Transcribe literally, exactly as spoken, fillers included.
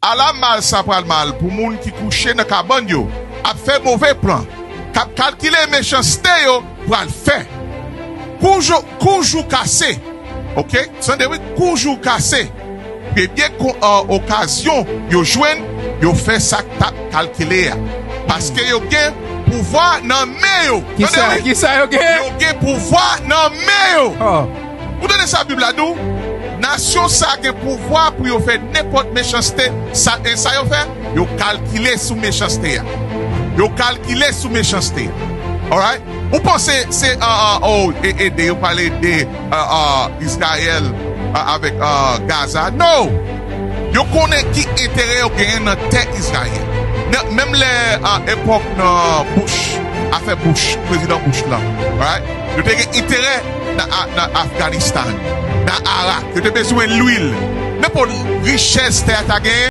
Ala mal sa pral mal pou moun ki kouche nan kabann yo, ap fè move plan, k ap kalkile mechanste yo pral fè. Kou jou, kou jou kase, oke? Tande wi, kou jou kase. Premye kon, an, okazyon yo jwenn, yo fè sa k t ap kalkile a. Paske yo gen pouvwa nan men yo. Tande wi. Kisa yo gen? Yo gen pouvwa nan men yo. Ou tande sa Bib la di w? Nasyon sa gen pouvwa pou yo fè nenpòt mechanste. Sa, e sa yo fè? Yo kalkile sou mechanste a. Yo kalkile sou mechanste a. Alright? Ou panse se, uh, uh, oh, e- ede, yo pral ede, uh, uh, Izrayèl, uh, avèk, uh, Gaza? No! Yo konnen ki enterè yo genyen nan tè Izrayèl. Nan, menm lè, uh, epòk nan Bush, afè Bush, prezidan Bush lan, right? Yo te gen enterè nan, a- nan Afganistan, nan Arak. Yo te bezwen lwil. Nenpòt richès tè a ta genyen,